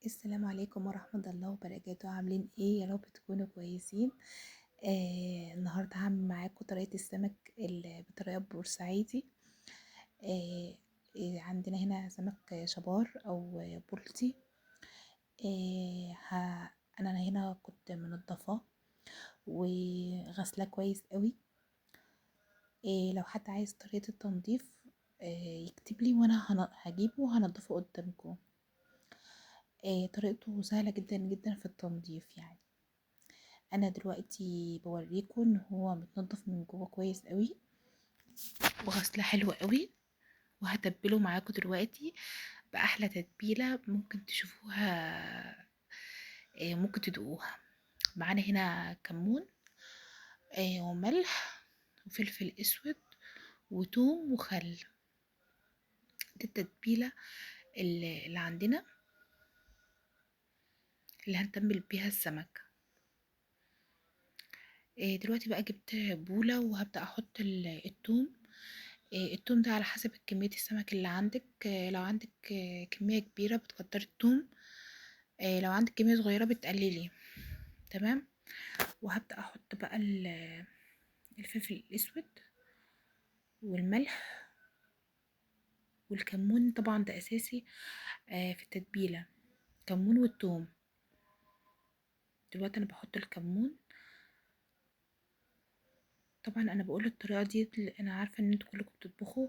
السلام عليكم ورحمة الله وبركاته. عاملين ايه؟ يا رب تكونوا كويسين. النهاردة هعمل معاكم طريقة السمك بطريقة بورسعيدي. آه عندنا هنا سمك شبار او بلطي. آه انا هنا كنت منضفاه وغسلاه كويس قوي. لو حد عايز طريقة التنظيف يكتب لي وانا هجيبه وهنضفه قدامكم. طريقته سهلة جدا جدا في التنظيف. يعني انا دلوقتي بوريكم ان هو متنضف من جوه كويس قوي وغسله حلو قوي، وهتبله معاكم دلوقتي باحلى تتبيله ممكن تشوفوها، ممكن تدوقوها. معانا هنا كمون وملح وفلفل اسود وتوم وخل. دي التتبيله اللي عندنا اللي هنتبل بيها السمك. دلوقتي بقى جبت بولة وهبدأ احط التوم. التوم ده على حسب كمية السمك اللي عندك. لو عندك كمية كبيرة بتكتري التوم، لو عندك كمية صغيرة بتقللي. تمام. وهبدأ احط بقى الفلفل الاسود والملح والكمون، طبعا ده اساسي في التتبيلة، كمون والتوم. دلوقتي انا بحط الكمون. طبعا انا بقول الطريقه دي، انا عارفه ان انتوا كلكم بتطبخوا،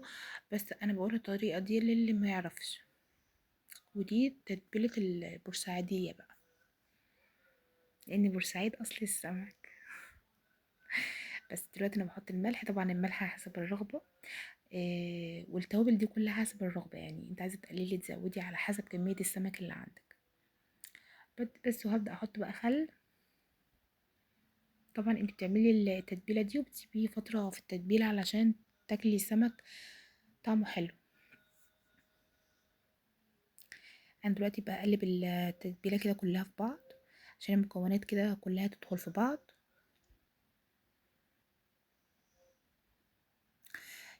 بس انا بقول الطريقه دي للي ما يعرفش. ودي تتبيله البورسعيديه بقى، لان بورسعيد اصل السمك. بس دلوقتي انا بحط الملح، طبعا الملح حسب الرغبه، والتوابل دي كلها حسب الرغبه، يعني انت عايزه تقللي تزودي على حسب كميه السمك اللي عندك. بس وهبدا احط بقى خل. طبعا انت بتعملي التتبيله دي وبتسيبيه فتره في التتبيله علشان تاكلي السمك طعمه حلو. انا دلوقتي بقلب التتبيله كده كلها في بعض عشان المكونات كده كلها تدخل في بعض.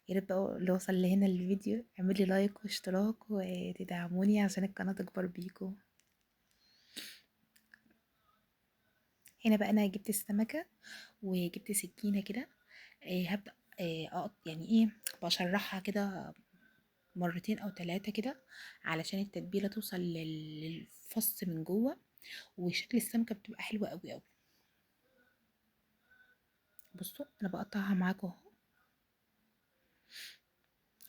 يا ريت بقى اللي وصل لهنا الفيديو اعملي لايك واشتراك وتدعموني عشان القناه تكبر بيكم. هنا بقى انا جبت السمكه وجبت سكينه كده، هبدا يعني ايه، بشرحها كده مرتين او 3 كده علشان التتبيله توصل للفص من جوه، وشكل السمكه بتبقى حلوه قوي قوي. بصوا انا بقطعها معاكم اهو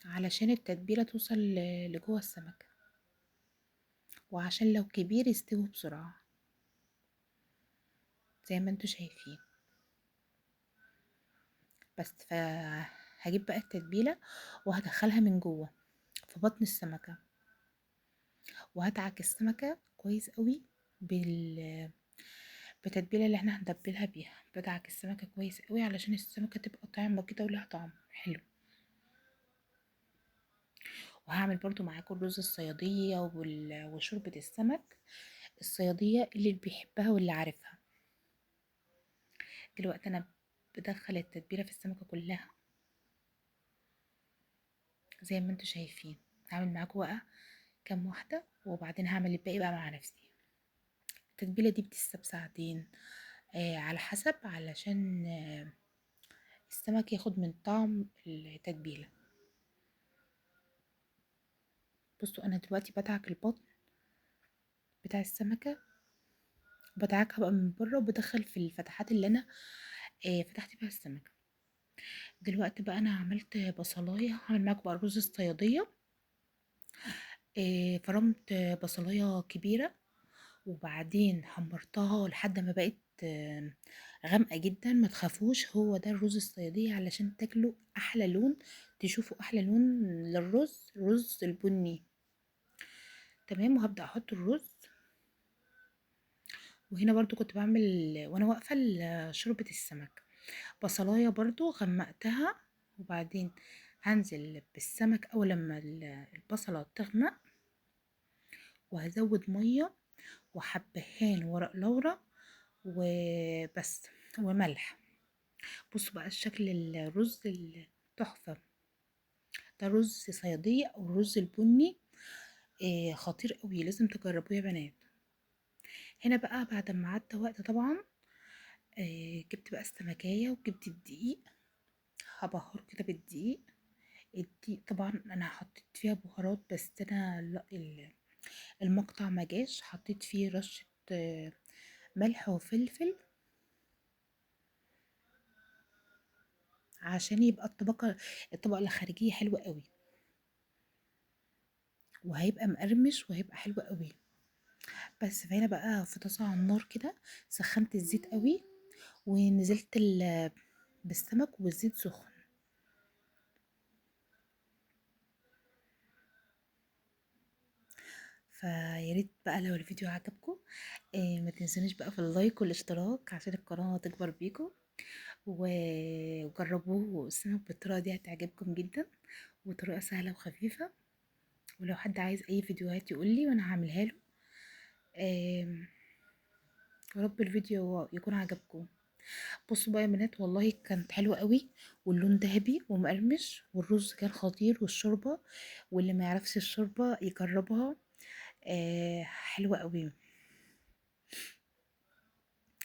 علشان التتبيله توصل لجوه السمكه، وعشان لو كبير يستوي بسرعه زي ما انتوا شايفين. بس فهجيب بقى التتبيله وهدخلها من جوه في بطن السمكه، وهدعك السمكه كويس قوي بالتتبيله اللي احنا هنتبلها بيها. بدعك السمكه كويس قوي علشان السمكه تبقى طعمه كده ولها طعم حلو. وهعمل برضو معاكم الرز الصياديه وشوربه السمك الصياديه اللي بيحبها واللي عارفها. دلوقتي انا بدخل التتبيله في السمكه كلها زي ما انتوا شايفين. هعمل معاكم بقى كام واحده وبعدين هعمل الباقي بقى مع نفسي. التتبيله دي بتسيب ساعتين على حسب، علشان السمك ياخد من طعم التتبيله. بصوا انا دلوقتي بدعك البطن بتاع السمكه، بدعكها بقى من بره وبدخل في الفتحات اللي انا فتحت بيها السمكه. دلوقتي بقى انا عملت بصلايه، هعمل معاكم بقى الرز الصياديه. فرمت بصلايه كبيره وبعدين حمرتها لحد ما بقت غامقه جدا. ما تخافوش، هو ده الرز الصياديه علشان تاكلوا احلى لون، تشوفوا احلى لون للرز، رز البني. تمام. وهبدا احط الرز. وهنا برضو كنت بعمل وانا واقفه شوربه السمك، بصلايه برضو غمقتها، وبعدين هنزل بالسمك اول لما البصله تغمق، وهزود ميه وحبهان ورق لورا وبس وملح. بصوا بقى الشكل الرز التحفه ده، رز صياديه او الرز البني، خطير قوي، لازم تجربوه يا بنات. هنا بقى بعد ما عدى وقت طبعا، جبت بقى السمكية وجبت الدقيق، هبهره كده بالدقيق. الدقيق طبعا انا حطيت فيها بهارات، بس انا المقطع ما جاش، حطيت فيه رشة ملح وفلفل عشان يبقى الطبقة الخارجية حلوة قوي، وهيبقى مقرمش وهيبقى حلو قوي. بس فهنا بقى في طاسة على النار كده، سخنت الزيت قوي ونزلت بالسمك والزيت سخن. فياريت بقى لو الفيديو عجبكم، ما تنسونيش بقى في اللايك والاشتراك عشان القناة تكبر بيكم، وجربوه السمك بالطريقة دي هتعجبكم جدا، وطريقة سهلة وخفيفة. ولو حد عايز اي فيديوهات يقولي وانا هعملها له. يا رب الفيديو يكون عجبكم. بصوا بقى يا بنات، والله كانت حلوة قوي، واللون ذهبي ومقرمش، والرز كان خطير، والشوربة، واللي ما يعرفش الشوربة يجربها، حلوة قوي.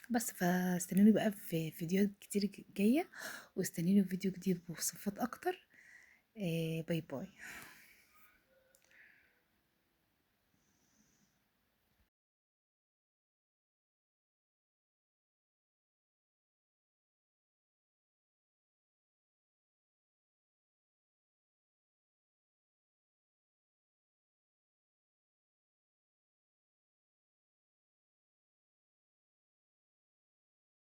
بس فاستنوني بقى في فيديوهات كتير جاية، واستنوني في فيديو جديد بوصفات اكتر. bye bye.